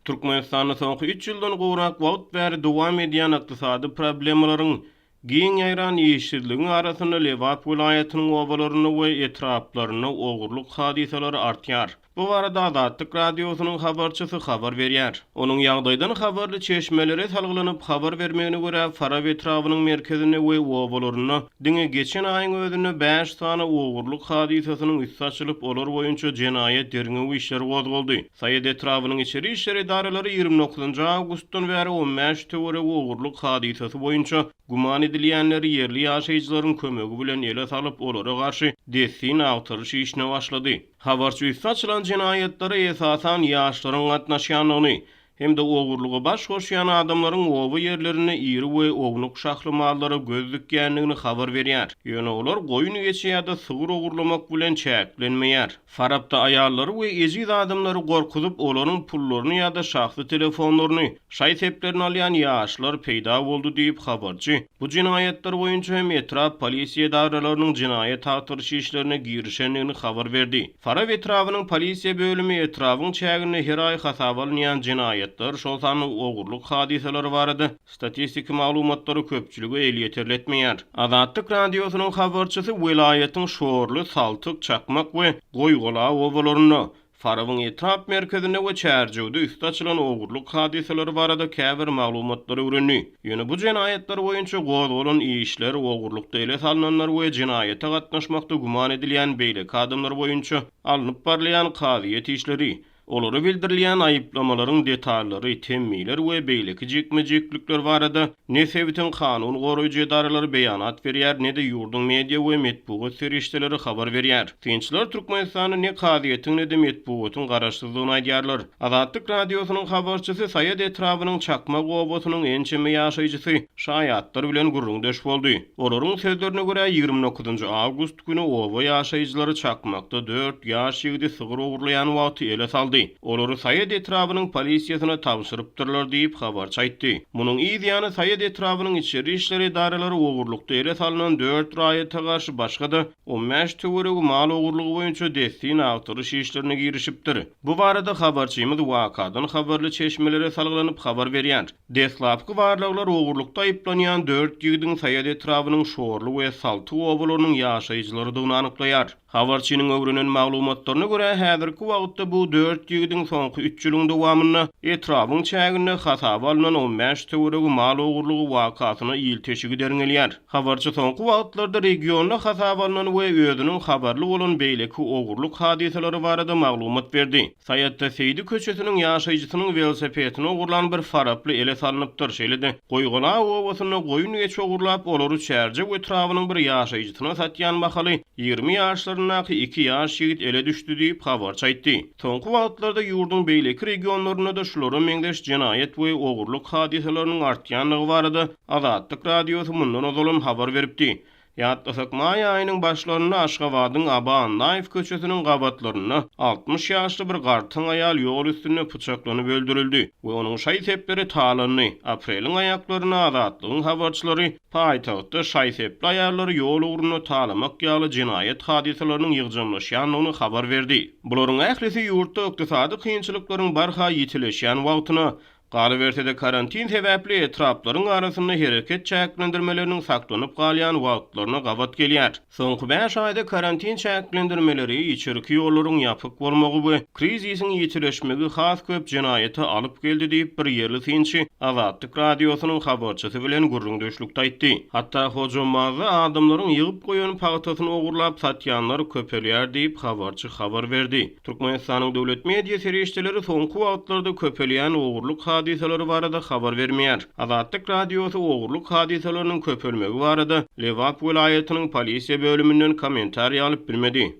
Türkmenistanda soňky üç ýyldan gowrak wagt bäri dowam edýän ykdysady problemalaryň, giň ýaýran işsizligiň arasynda Lebap welaýatynyň obalarynda we etraplarynda ogurlyk hadysalary artýar. Bu barada Azatlyk Radiosynyň habarçysy habar berýär. Onuň ýagdaýdan habarly çeşmelere salgylanyp habar bermegine görä, Farap etrabynyň merkezinde we obalarynda diňe geçen aýyň özünde bäş sany ogurlyk hadysasynyň üsti açylyp, olar boýunça jenaýat derňew işleri gozgaldy. Saýat etrabynyň içeri işler edaralary 29 awgustdan bäri 15 töweregi ogurlyk hadysasy boýunça güman edilýänleri ýerli ýaşaýjylaryň kömegi bilen ele salyp, olara garşy dessin agtaryş işine başlady. Habarçy üsti açylan jenaýatlara esasan ýaşlaryň gatnaşýandygyny hem-de ogurlyga baş goşýan adamlaryň oba ýerlerinde iri we ownuk şahly mallara göz dikýändigini habar berýär. Ýöne olar goýun-geçi ýa-da sygyr ogurlamak bilen çäklenmeýär. Farapda aýallary we ejiz adamlary gorkuzyp, olaryň pullaryny ýa-da şahsy telefonlaryny, şaý-seplerini alýan ýaşlar peýda boldy diýip, habarçy bu jenaýatlar boýunça hem etrap polisiýa edaralarynyň jenaýat agtaryş işlerine girişendigini habar berdi. Farap etrabynyň polisiýa bölümi etrabyň çäginde her aý hasaba alynýan jenaýatlar, şol sanda ogurlyk hadysalary barada Statistiki maglumatlary köpçülige elýeterli etmeýär. Azatlyk Radiosynyň habarçysy welaýatyň Şorly, Saltyk, Çakmak we Goýgala obalarynda, Farabyň etrap merkezinde we Çärjewde üsti açylan ogurlyk hadysalary barada käbir maglumatlary öwrendi. Ýöne bu jenaýatlar boýunça gozgalan işler, ogurlykda ele salnanlar we jenaýata gatnaşmakda güman edilýän beýleki adamlar boýunça alnyp barylýan kazyýet işleri, Olara bildirilýän aýyplamalaryň detallary, temmiler we beýleki jikme-jiklikler barada ne sebitiň kanun goraýjy edaralary beýanat berýär, ne-de ýurduň media we metbugat serişdeleri habar berýär. Synçylar Türkmenistanda ne kazyýetiň, ne-de metbugatyň garaşsyzdygyny aýdýarlar. Azatlyk Radiosynyň habarçysy Saýat etrabynyň Çakmak obasynyň ençeme ýaşaýjysy şaýatlar bilen gürrüňdeş boldy. Olaryň sözlerine görä, 29 awgust güni oba ýaşaýjylary Çakmakda dört ýaş ýigidi sygyr ogurlaýan wagty ele saldy. Olary Saýat etrabynyň polisiýasyna tabşyrypdyrlar diýip, habarçy aýtdy. Munuň yz ýany Saýat etrabynyň içeri işler edaralary ogurlykda ele salnan dört raýata garşy başga-da 15 töweregi mal ogurlygy boýunça dessin agtaryş işlerine girişipdir. Bu barada habarçymyz wakadan habarly çeşmelere salgylanyp habar berýär. Deslapky barlaglar ogurlykda aýyplanýan dört ýigidiň Saýat etrabynyň Şorly we Saltyk obalarynyň ýaşaýjylarydygyny anyklaýar. Habarçynyň öwrenen maglumatlaryna görä, häzirki wagtda bu dört ýigidiň soňky üç ýylyň dowamynda etrabyň çäginde hasaba alnan 15 töweregi mal ogurlygy wakasyna ilteşigi derňelýär. Habarçy soňky wagtlarda regionda hasaba alnan we özüniň habarly bolan beýleki ogurlyk hadysalary barada maglumat berdi. Saýatda Seýdi köçesiniň ýaşaýjysynyň welosipedini ogurlan bir faraply ele salnypdyr. Şeýle-de, Goýgala obasynda goýun-geçi ogurlap, olary Çärjew etrabynyň bir ýaşaýjysyna satýan mahaly 20 ýaşlaryndaky iki ýaş ýigit ele düşdi diýip, habarçy aýtdy. Soňky wagtlarda ýurduň beýleki regionlarynda-da şulara meňzeş jenaýat we ogurlyk hadysalarynyň artýandygy barada Azatlyk Radiosy mundan ozalam habar beripdi. Ýatlasak, maý aýynyň başlarynda Aşgabadyň Aba Annaýew köçesiniň gabatlarynda 60 ýaşly bir gartaň aýal ýol üstünde pyçaklanyp öldürildi we onuň şaý-sepleri talandy. Apreliň aýaklarynda Azatlygyň habarçylary paýtagtda şaý-sepli aýallary ýol ugrunda talamak ýaly jenaýat hadysalarynyň ýygjamlaşýandygyny habar berdi. Bularyň ählisi ýurtda ykdysady kynçylyklaryň barha ýitileşýän wagtyna, Galyberse-de, karantin sebäpli etraplaryň arasynda hereket çäklendirmeleriniň saklanyp galýan wagtlaryna gabat gelýär. Soňky bäş aýda karantin çäklendirmeleri, içerki ýollaryň ýapyk bolmagy we krizisiň ýitileşmegi has köp jenaýata alyp geldi diýip, bir ýerli synçy Azatlyk Radiosynyň habarçysy bilen gürrüňdeşlikde aýtdy. Hatda Hojambazda adamlaryň ýygyp goýan pagtasyny ogurlap satýanlar köpelýär diýip, habarçy habar berdi. Türkmenistanyň döwlet media serişdeleri soňky wagtlarda köpelýän ogurlyk hadysalary barada habar bermeýär. Azatlyk Radiosy ogurlyk hadysalarynyň köpelmegi barada Lebap welaýatynyň polisiýa bölüminden kommentariý alyp bilmedi.